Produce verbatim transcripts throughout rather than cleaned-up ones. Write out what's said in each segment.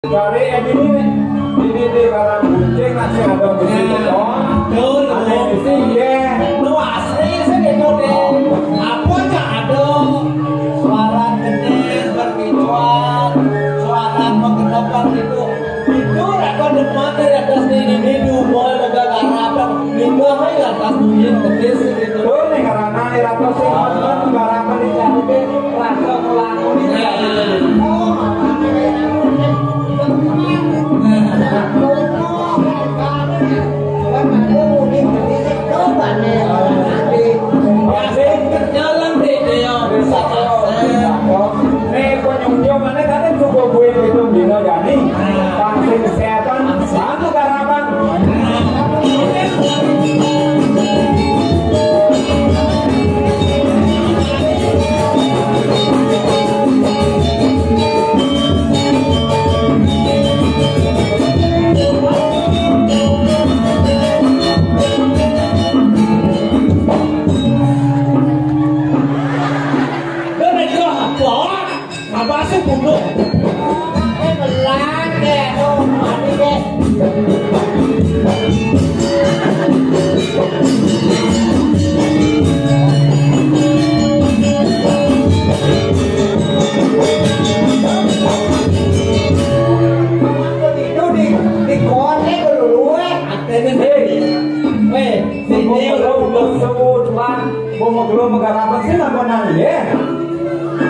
Cari, eh, ini nih. Ini di barang kucing masih ada musik, nah, betul. Betul, ada betul. Musik, ya. Nu asli sih gitu deh. Apa aja ada. Suara jenis berkicuan, suara menggelombang gitu. Itu rekor depan dari atas nih, ini di umur negara apa? Minggu apa ya, atas bunyi petis gitu. Tuh nih, karena nih, rata sih, teman-teman, barang apa nih, cari deh. Rasa melakoni. Nih, pengunjung mana kan juga gue itu dino jani. Pasti kesehatan, satu garapan. Apa sih bunuh? Eh, melak deh, tuh, mati deh. Itu di, di konek dulu, eh. Akhirnya, hei. Weh, sini. Gua mau gelo, gua mau gelo, gua mau gelo, mau garapan sih, nggak mau nanya.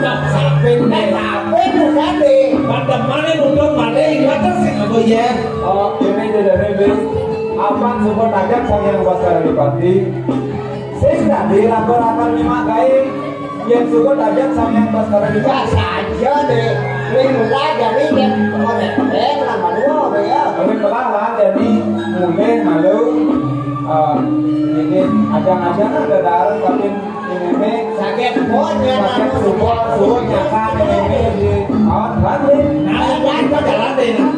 Sampai, eh, sampai tuh tadi. Pada mana nonton mana yang kata sih, apa ya? Oh, ini tidak ribet. Apan suka tajak sama yang pas kali dipati. Sing tadi lapor akan lima kali. Yang suka tajak sama yang pas kali dipati. Biasa aja deh. Ring lah, jadi kan kalau deh, nama dua, ya. Tapi pelan lah, jadi mulai malu. Eh, ini ajang-ajang ada darah, tapi Ini saged pokoknya, saged support, support, nyakan, ini di, awas, bantu. Nah, bantu, jalan deh, nah.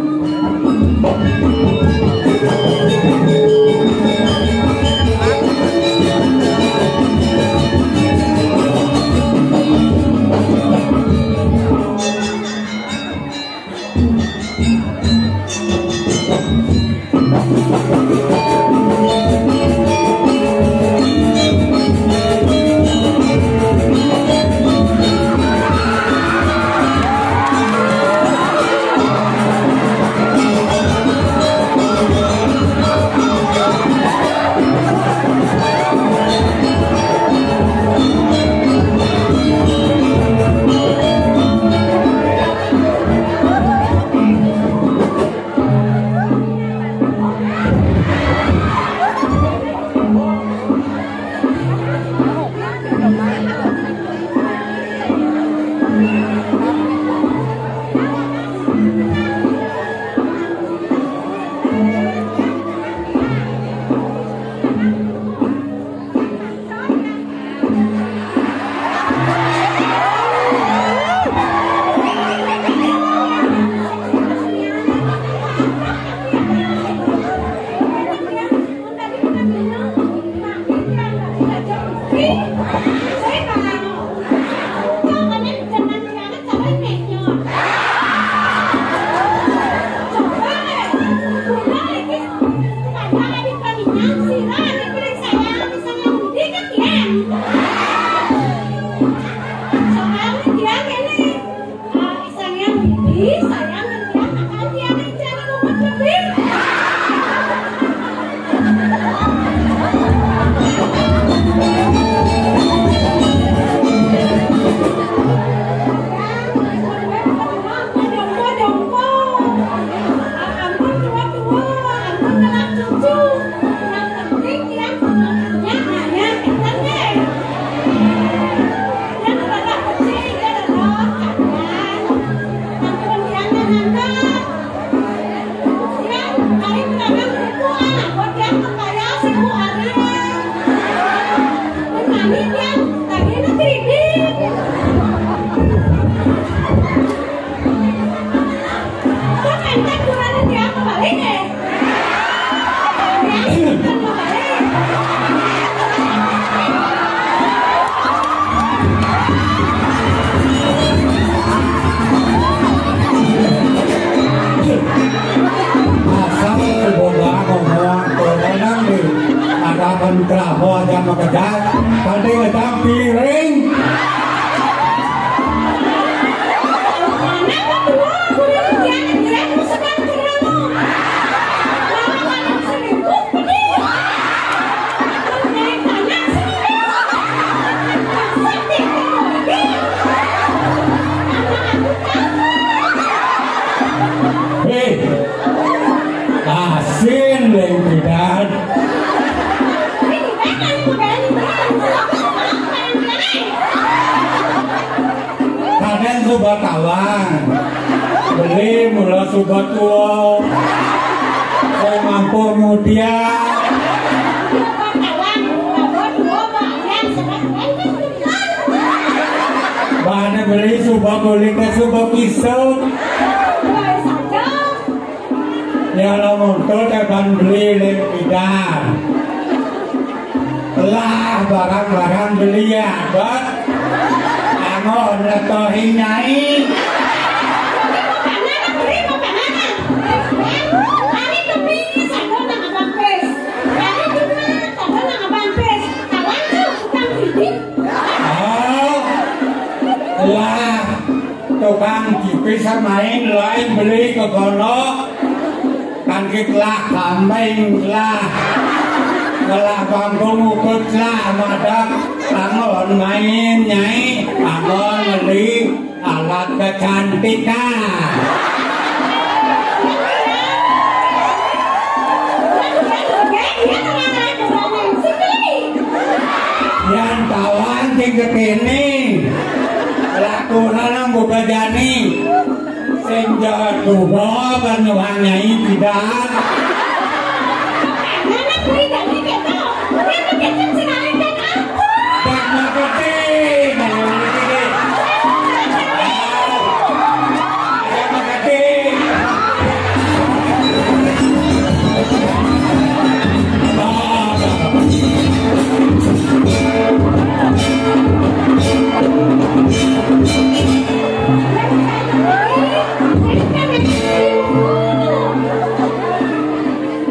Soalnya dia ini, ah, sayang, ih, sayang, dia, makanya dia ini cara mau lebih. Jongko, jongko. Ampun, tua, tua. Ampun, anak cucu. Yang penting, yang punya, hanya, enten, deh. Yang rada kecil, dia rada, ampun, yang nganter. Yang paling rada buku, anak, buat yang kepala, si Bu Ari. Mencari yang tadi itu kredit. Kok enteng kurangnya dia kembali, eh? Asin, Leng Bidan. Kadén suba tawang. Beli mula suba tua. Saya mampu mudian. Bane beli suba beli ke suba kisut. Ya lamun to teban beli Leng Bidan. Lah, barang-barang beli ya, bet. Anggo netohi nyai. Oh, lah, tukang pipis samain lain beli ke kono. Kan kita lah kambing lah. Kalau bangkung ukut lah, madak tangon main nyai, tangon beli alat kecantikan. Yan tawang sing kekene. Lakuna nang buka jani. Sing jago bawa kan nyuhang nyai tidak. Anak kuwi gak mikir to. Kuwi mikir sing arep kan aku. Tak mengerti, mengerti.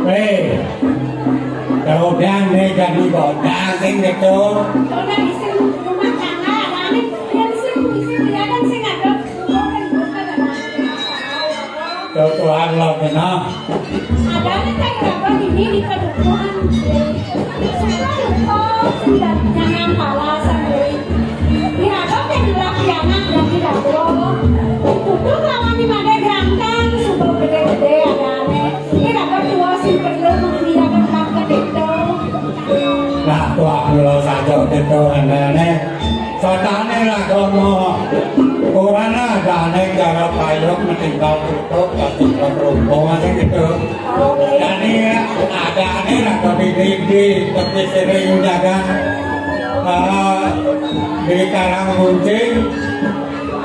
Hei, kemudian dia jadi bodoh sing gitu. Orang isin rumah tangga, ada anak, yang isin, isin, dia kan sing ada. Tutuan lo kena. Adane kaya apa ini di padukuhan. Suka lupa, sudah jangan pala sendiri. Di apa yang dilakianak dan di dapur. Tutup lawan di mana gerantang, suka gede-gede adane. Di apa tua si perlu dia tempat ke itu. Nah, tua pulau satu itu aneh-aneh. Satane lah kono. Ora adane cara payung meninggal tutup, pasti kerumpung aja gitu. Jadi adane lah kami di tapi sering jaga eh, di Karang Kuncing.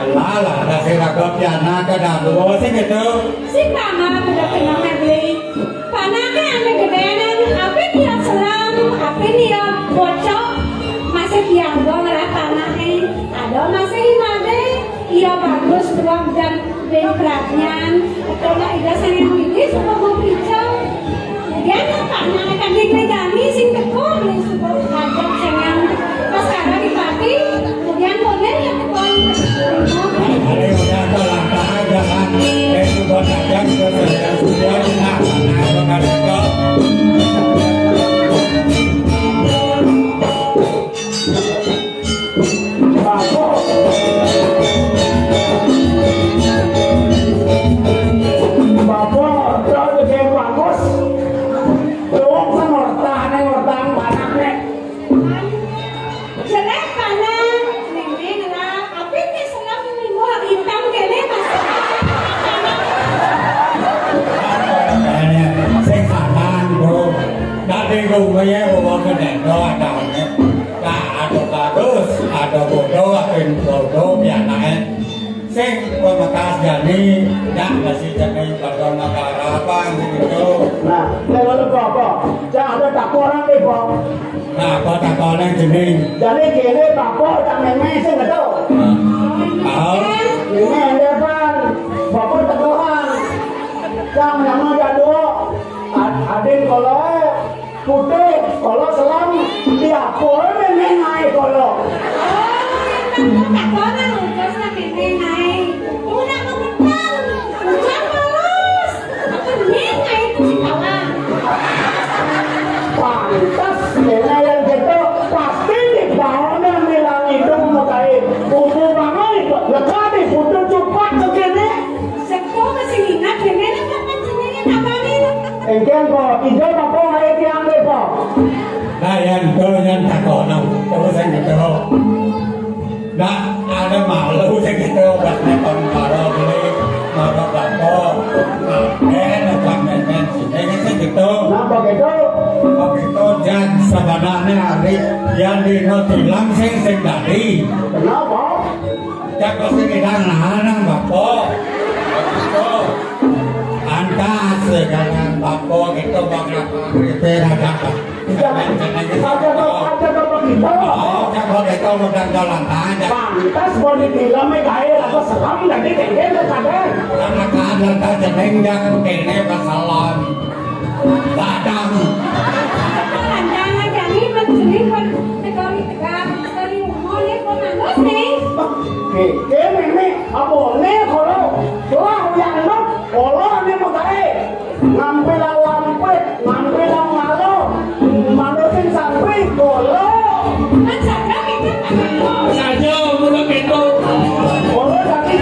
Lah, lah, ada si Ragop Yana ke Dago sih gitu. Si Pama udah kenal beli. Panake ame gedenen, ape dia selam, ape dia bocok, masih dianggo ngelah panake. Ada masih made, iya bagus ruang dan ben prajnyan. Etola ida sayang ini suka mau pica. Kemudian panake kan dikelejani sing teko beli suka ajak sayang. Pas karena dipati, kemudian model yang teko. Hari udah telah aja kan. Itu buat aja ke saya sudah. Nah, nah, bukan itu. Bapak, Bapak, udah jadi bagus. Tuh, kan ortane, ortang, panakne. Jelek, panak, neng, neng, lah, tapi nih seneng nih, gua hitam kene, Mas. Sing saman, Bro. Dadi ngomongnya bawa ke dendo, ada. Nah, ada bagus, ada bodoh, ada yang bodoh, ya, nah, eh. Sing pemekas jani, dak masih jani bakal negara apa gitu. Nah, kalau lu apa? Jangan ada tak orang deh, Bang. Nah, apa tak orang jenis? Jadi gini, Bapak tak memang sih gitu. Nah. Tahu? Ini ada, Bang. Bapak teguran. Yang nama jadul. Ad-, adin kalau putih, kalau selam, dia apa memang naik kalau. Oh, yang tak orang, terus nak memang naik. Udah mau betul. Hujan terus. Apa nih naik ke sekolah? Pantas, dene yang gitu, pasti di bawah dan bilang itu mau kain. Kumpul banget itu, lekati, kudu cepat ke sini. Sekolah masih ingat, dene Engkén, Po, ijo Bapa ngaé tiang dé, Po. Nah, yén to, yén takonan, terus yang gitu. Nah, ada malu sing gitu, pas nonton mara beli, mara bapa, makan, makan, makan, sini kan sing gitu. Nah, begitu. Begitu, jan sebenarnya hari yang dino tilang sing, sing tadi. Kenapa? Cak pasti kita nahan, bapa. Begitu. Antas, dengan bapa gitu, bapa, bapa, bapa, Ada apa, ada apa kita? Oh, coba kita udah jalan aja. Pantas mau di film gaé apa serem tadi, kayaknya lu sadar. Karena keadaan tak jeneng, jan kéné pasalan. Badang. Pandangan kami menjeling sekali tegak dari umur ya, kok nangis nih? Kéké mémé, aboné kalau, wah, yang enak, kalau ini mau gaé. Ngambil lawan kuit, ngambil lawan malu, manusin sampai golo. Saja, udah gitu. Golo tadi.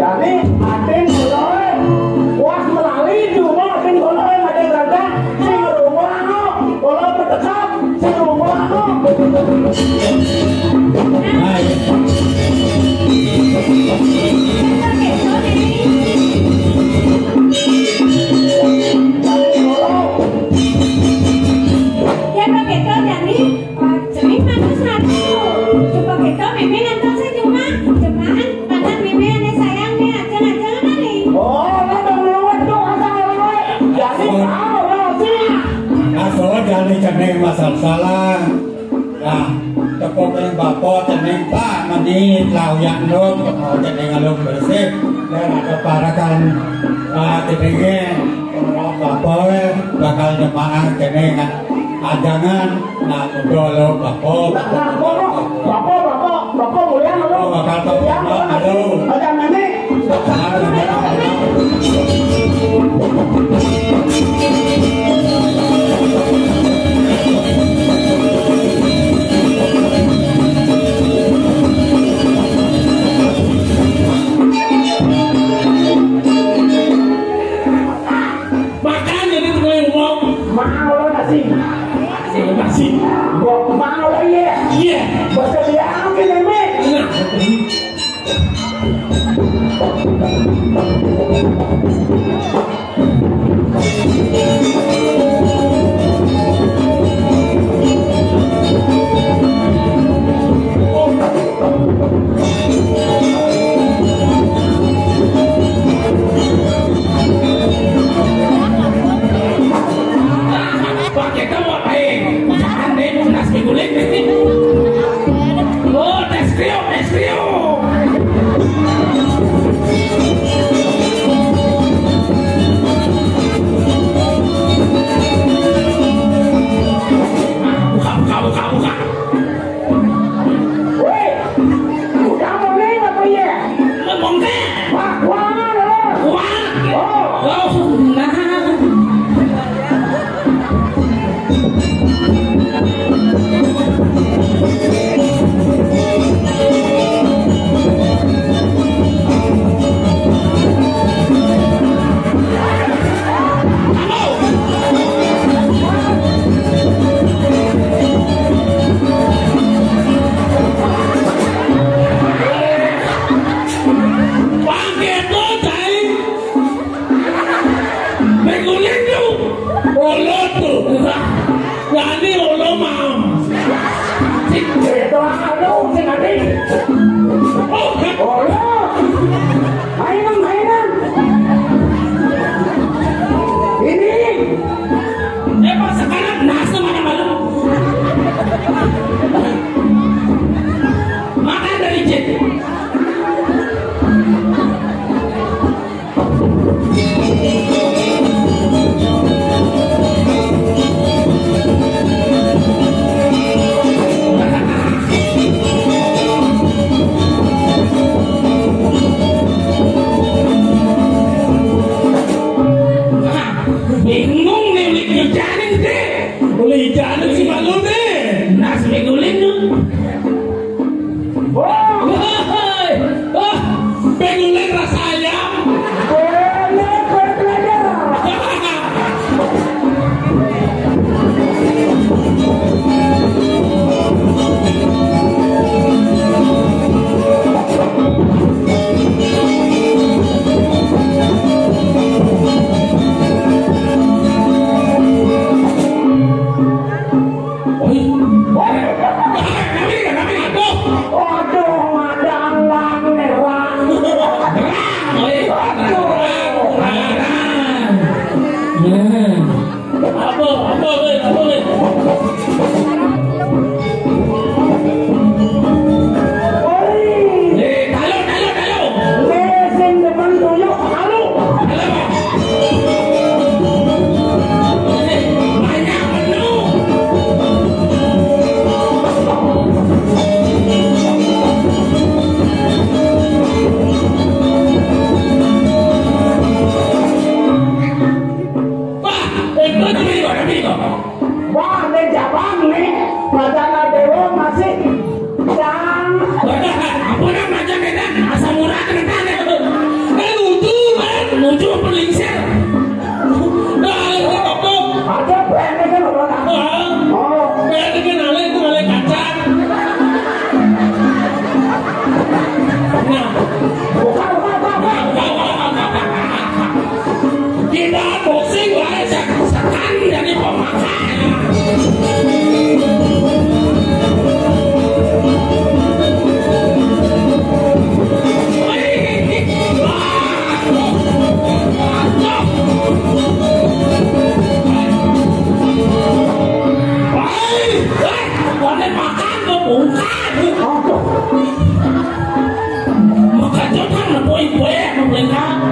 Jadi, atin golo, wah, melali cuma atin golo, ada ganda, sing rumah, golo bertekap. Oh, lo udah melewat tuh, asal melewat. Jadi, tahu lo sih. Asal jadi jeneng masalah. Nah, tepuk yang bapa jeneng Pak Meni, Lauyan Lum, jeneng Lum Bersih, dan ada parakan, ah, jenenge bapa bakal jemaah jeneng ajangan, nah, udah lo bapa. Nah, nah, bapa, bapa, bapa, bapa, mulia lo. Oh, bakal tepuk, halo. Ajangan nih. Makan jadi tukang ngomong. Mau lo nasi? Nasi. Gua mau lo, iya. Iya. Bahasa dia apa, Meme? Nah. Pakai tawa, eh. Jangan deh, nasi kulit. Oh, es krim, es krim.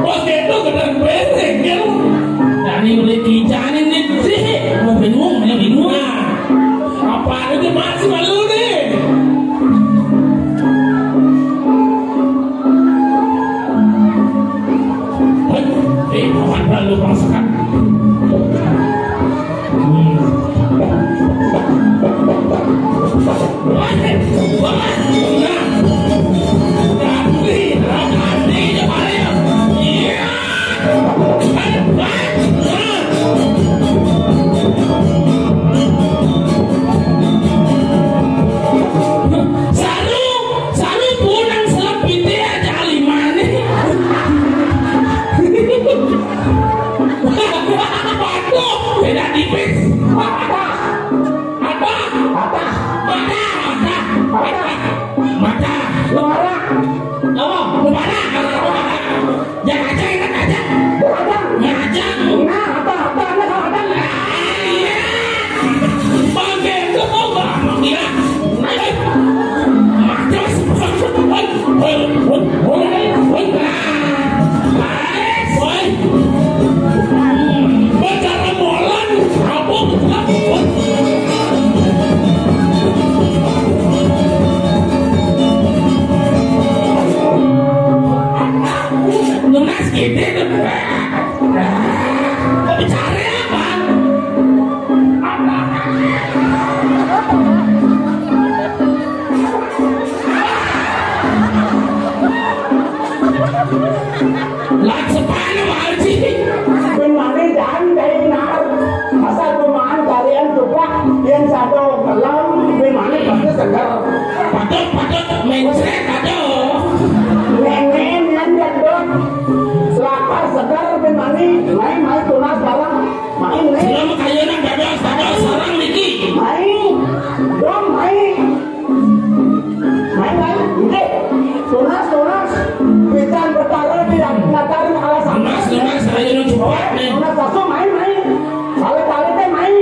Bos, itu gedang benek, ya. Dari beli kijanin nih, sih. Mau bingung, mau bingung. Nah, apa itu masih malu nih? Hei, eh, aman, lalu bangsakan. Saru, saru punang selapite aja alimane. Waduh, beda tipis. Mata, mata, mata, mata, mata, mata. Lo marah? Apa? Lo marah? Jangan aja, ingat aja. Jangan aja. Jangan aja. Nah, apa, apa, apa, apa? Iya. Pakai itu, Bang. Iya. Ayo. Majas. Woi, woi, woi, woi, woi. Woi. Bicara molan, apa? Lunas gitu. Bicara apa? Lah, sepane, Pak Haji. Ben mane jangan kayak benar. Masa kumahan kalian coba yang satu kelem, ben mane pasti seger. Padahal, padahal, mencret, padahal. Nenen yang jadot. Selakar seger, ben mane. Main, main tunas bareng. Main, main. Sira makayana dados, dados sarang niki. Main. Dong, main. Main, main. Nggih. Tunas, tunas. Pican Betara tidak ngatarin alasan. Tunas, tunas, ayo nu cepat, nih. Tunas langsung main, main. Kali-kali teh main.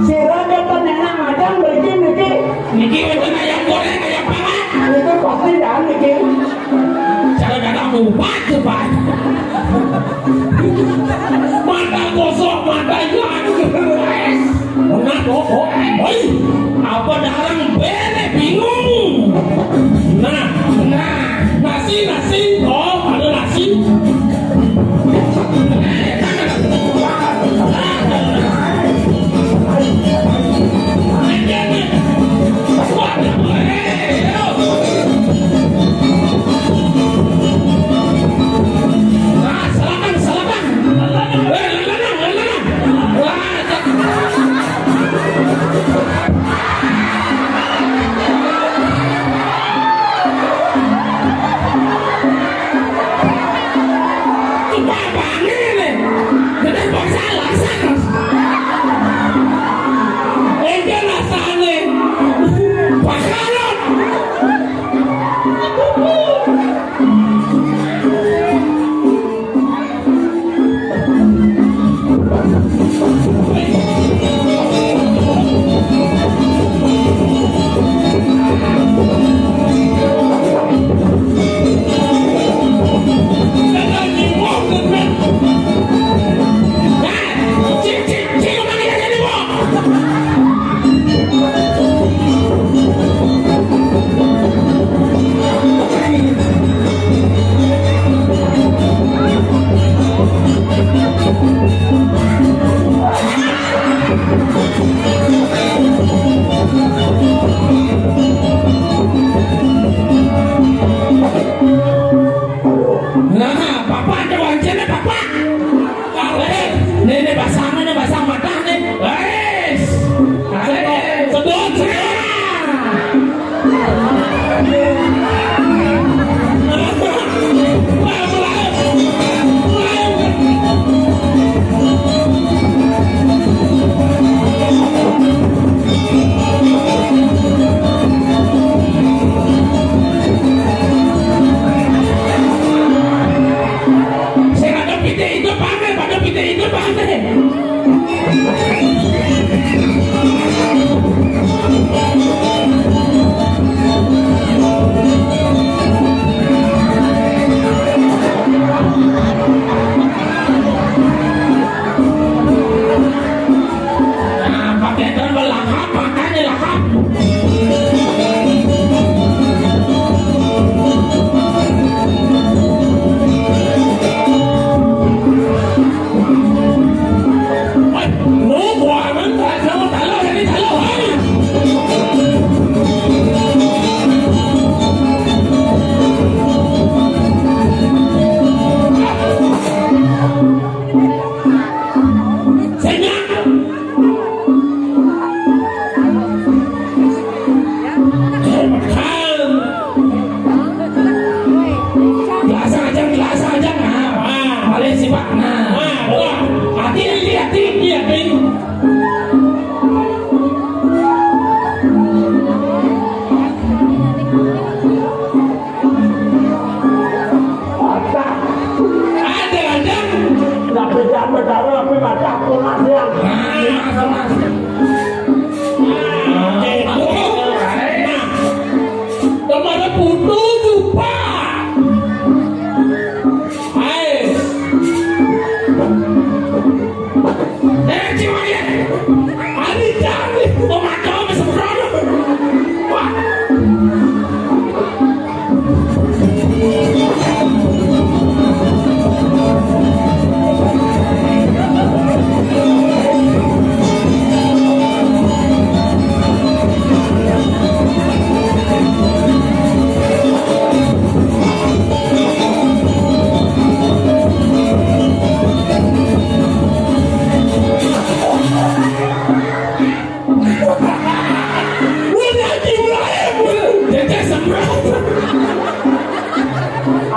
Sira nggih ten enak macam mriki niki. Niki wonten ayam goreng, ayam panggang. Niku pasti jan niki. Cara kata ngupat cepat. Mata kosong, mata hilang. Nah, kok, kok, hei, apa darang bene bingung. Nah, nah, nasi, nasi, oh, ada nasi.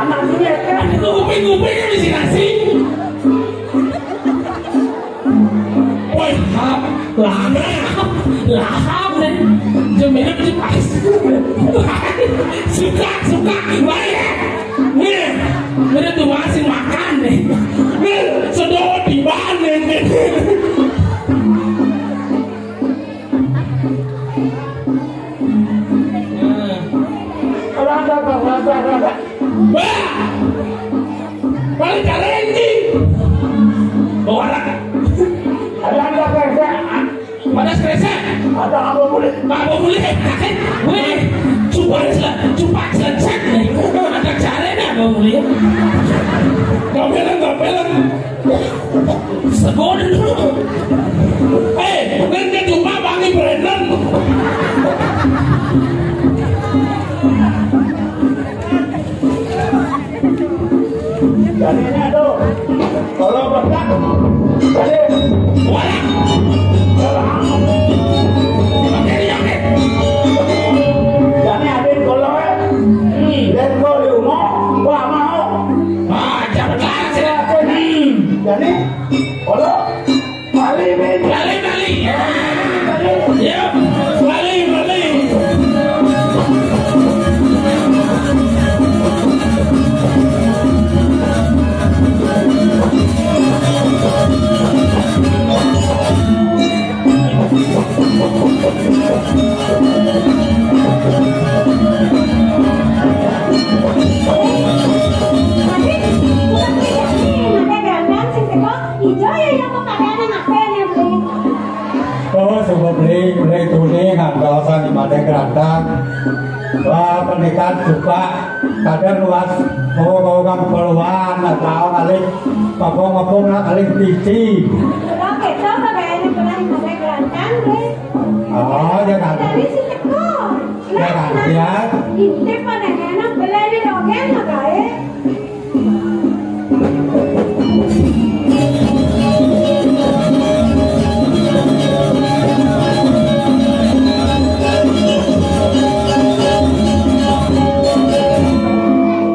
Anak ini ya, kan? Kuping-kupingnya mesti nasi. Woi, lahap, lahap, lahap nih. Jemene mesti pas. Suka, suka, baik. Nih, udah tuh masih makan nih. Nih, sedot di mana nih? Rada, rada, rada. Wah! Balik karendi. Bawa rada. Rada, rada. Pada stresa. Ada apa boleh? Apa boleh? Weh, coba sel-, coba selesai nih. Ada caranya apa boleh? Gak beleng, gak beleng. Segon dulu. Eh, nanti cuma Bang Brandon. Jadi ini tuh, kalau berkat, jadi, wala. Jadi ada yang kalau, eh, dan kalau di rumah, wah, mau. Ah, jangan kasih. Jadi, kalau Bali, Bali. Bali, Bali. Ya, Bali, Bali. Ijo ya yang kepadanan apa yang beli? Oh, suba beli, beli tuni ngantosan di Madé Grantang. Wah, pernikahan suka. Kadang luas, mau, mau kang keluar, nggak tahu kali. Ngepung-ngepung nak kali pici. Kalau kita kepadanan pernah di Madé Grantang, beli. Oh, ya kan. Dari si Teko. Ya kan, ya. Intip padanan beli di dogén, makaé.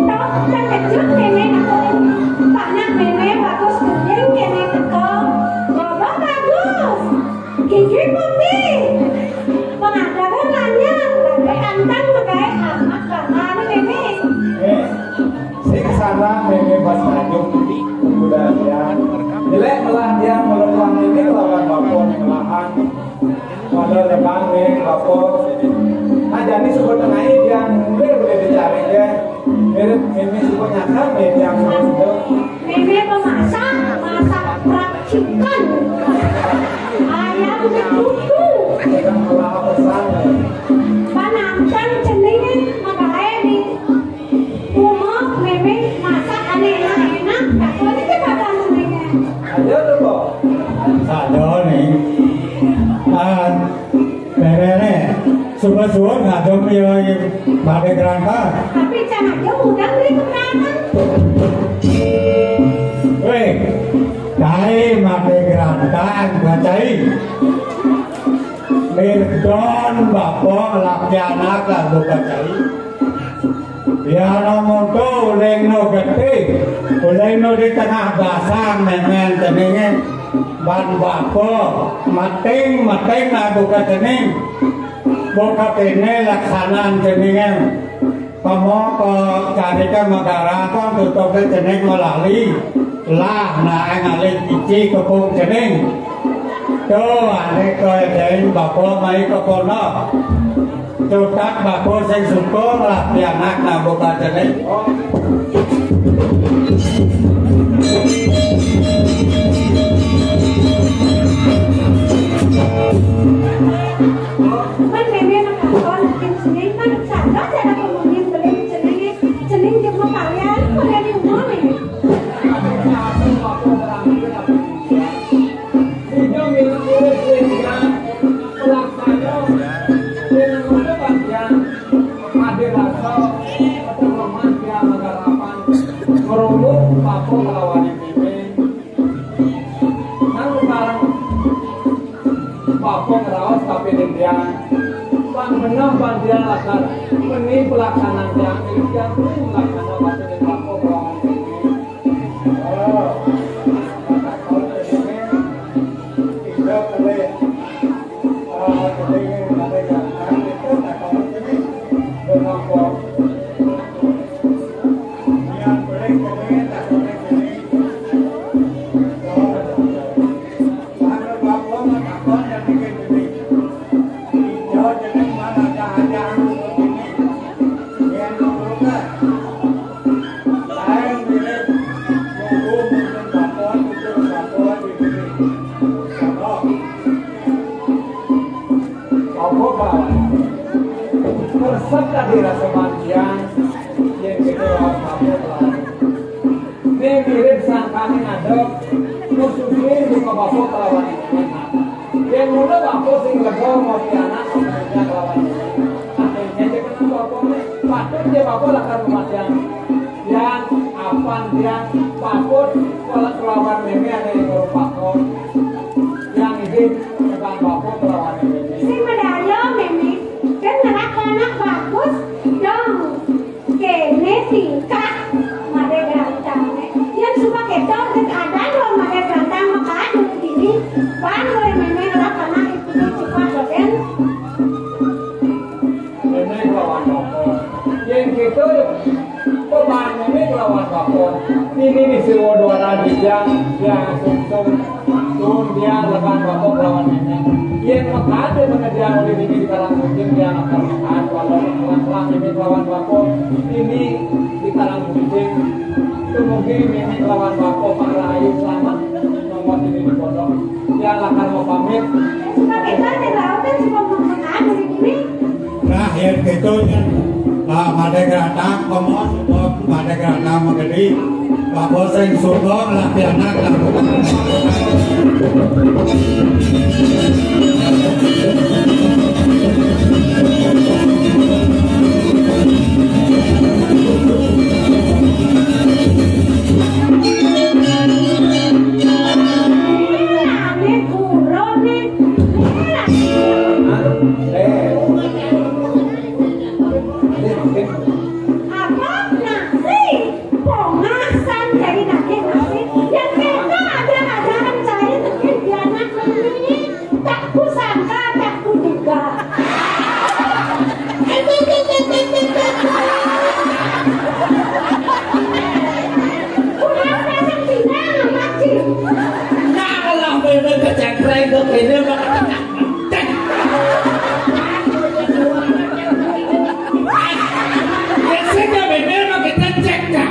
Tok, terkejut Mémé, nak, panak Mémé bagus kuning kéné teka. Baba bagus. Gigi putih. Pengajaran lancar. Tapi anteng makaé amat bangga nih, Mémé. Eh, sing sana Mémé pas ngajuk. Udah ya. Jelek melah dia melepah ini lawan bapa yang lahan. Pada depan nih, bapa. Nah, jadi suka tengahi dia mulai boleh dicari ya. Mirip Mémé suka nyakar nih yang suka. Mémé memasak, masak fried chicken. Ayam betutu. Yang melah pesan. Panamkan ceningin makaé nih. Uma Mémé masak ané enak-enak, tak boleh ké bakal Mémé. Ayo tuh, Pok. Ayo nih. Ah, Mémé nih, suka suwun ngadem ya, ya, Madé Grantang. Tapi can aja udah beli keberatan. Wéh, cai Madé Grantang, cai. Mirdon bapa ngelaki anak lah buka cai. Ya, no monto, uling no getih, uling no di tengah basang, Mémé ceningé. Ban bapa, mating, mating, nah, buka cening. Buka kéné laksanan ceningé. Pamoko carita magaraton tutuké cening malali. Lah, nah, ngalih pici kepung cening. Tuh, ané kédain bapa mai kepono. Cutat bapa sing sukung lah pianak nabuh kacening. Kan Mémé nak lakon, bikin cening, kan sabar cara kemudian beli cening, cening jemur kalian, pada di rumah nih. Ade rasa ketememan dia magarapan ngerumbuk bapa ngelawanin Mémé. Nang sekarang bapa ngeraos kapining dia. Pan beneh pan dia lakar meni pelaksanaan dia, dia meni pelaksanaan kapining bapa. Sabda dirasa mantian, yén kita lawan bapa lawan. Ini mirip sangkane ngadep, khususnya di bapa lawan ini. Yén mula bapa sing lega mau anak, mau kerja lawan ini. Akhirnya dia kena bapa ini, patut dia bapa lakar rumah yang, yang apan, yang patut kalau kelawan mémé ada yang berupa kau. Yang ini bukan bapa kelawan mémé. Sing madaya mémé, kan ngerak anak bagus dong. Kéné tingkah Madé Grantang. Yén suba kéto dek adan lo Madé Grantang makadu dini, bang lo mémé ngerak anak ibu cepat lo, Dén. Mémé kelawan bapa. Yén kéto, beban mémé kelawan bapa. Ini di Siwo Dua Radijang, yang sungsung. Sun dia lekan bapa kelawan mémé. Yén makade menedian oleh dini di kalang kucing dia akan makan, walau pelan-pelan mémé kelawan bapa. Ini di kalang kucing. Itu mungkin mémé kelawan bapa para ayu selamat. Nomor ini di pondok. Dia akan mau pamit. Suka kita di laut kan suka makan di sini. Nah, yén kéto, ah, Madé Grantang, komo, Madé Grantang magedi, bapa sing suka, lah pianak, lah. Ane gurone. Apa nasi? Pongasan jadi nasi, nasi. Yang kita ada ajaran saya mungkin di anak ini. Tak kusangka, tak kuduga. Udah pasang pinang, Mak Cik. Nah, lah, bener kecengkleng, kok ini mah. Cek. Biasanya bener mah kita cek, Kak.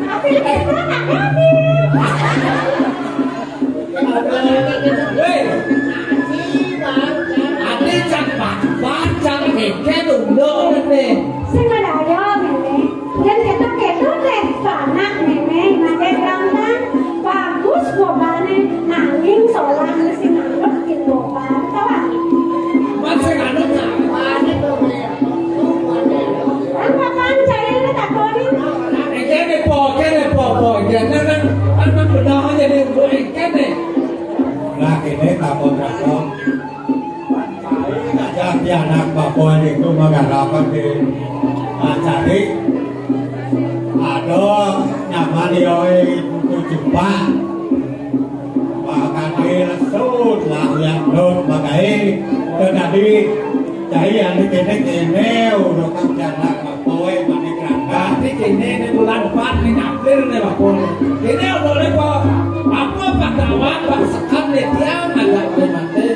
Tapi kita nggak habis. Wéh. Ati cak babar, cak kéké, unduk, né. Sing madaya, Mémé. Yén kéto-kéto téh, sanak Mémé, Madé Grantang. Bagus bobane, nanging solah sing anut gitu, Pak. Tawa. Mas sing anut, Pak. Kan kapan saya ini takonin? Kéné, Po, kéné, Po, Po. Kéné kan, kan benar aja di kéné. Nah, ini takon-takon. Aja di anak bapa itu magarapan di, ah, cari. Ada nyaman yoi buku Jepang. Bahkan di lesut lah yang dot bagai. Tetapi cai anu kéné-kéné udah kan anak bapa, eh, mani kerangka. Tapi kéné ini bulan empat nih, April nih, Bapak. Ini udah lepo. Apa Pak Tawang, Pak Sekar nih, tiang aja boleh mati.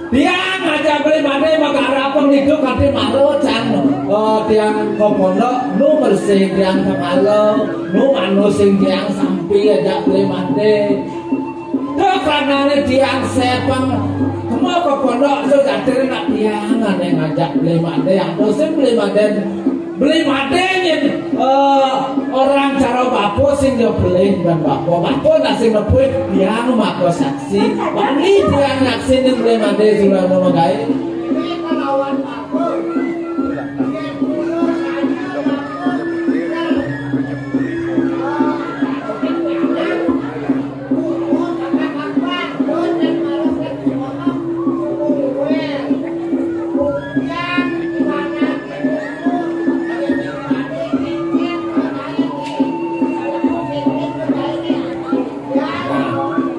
Tiang aja boleh mati, maka arapang itu kati malu, can. Oh, tiang ke pondok, nu bersih, tiang ke malu, nu anu sing tiang sampi aja boleh mati. Tuh, karena tiang sepeng, semua ke pondok, so, jatuh nak tiang, ada yang ngajak boleh mati, yang dosen boleh mati. Beli madé nyén, eh, orang cara bapa sing dia beli dan bapa. Bapa nak sing nepui, tiang maka saksi. Wani tiang nyaksinin beli madé sudah mau menggai.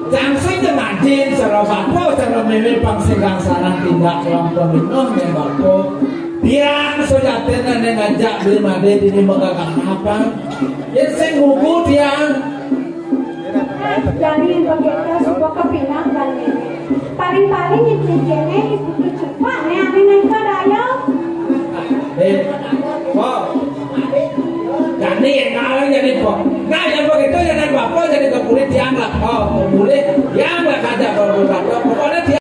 Jang sing ngajin cara bapa, cara mémé pang sing sareng tindak lampun inoh nyén bapa. Tiang sujatiné ngajak beli madé dini magagarapan. Yén sing gugu tiang. Jani begitu suka kepinang balik. Paling-paling itu kéné, itu cepat né, ane naik daya. Eh, Po. Jani yang ngalang jadi Po. Nah, yang begitu yang naik bapa jadi ke kulit tiang lah, Po. Kulit.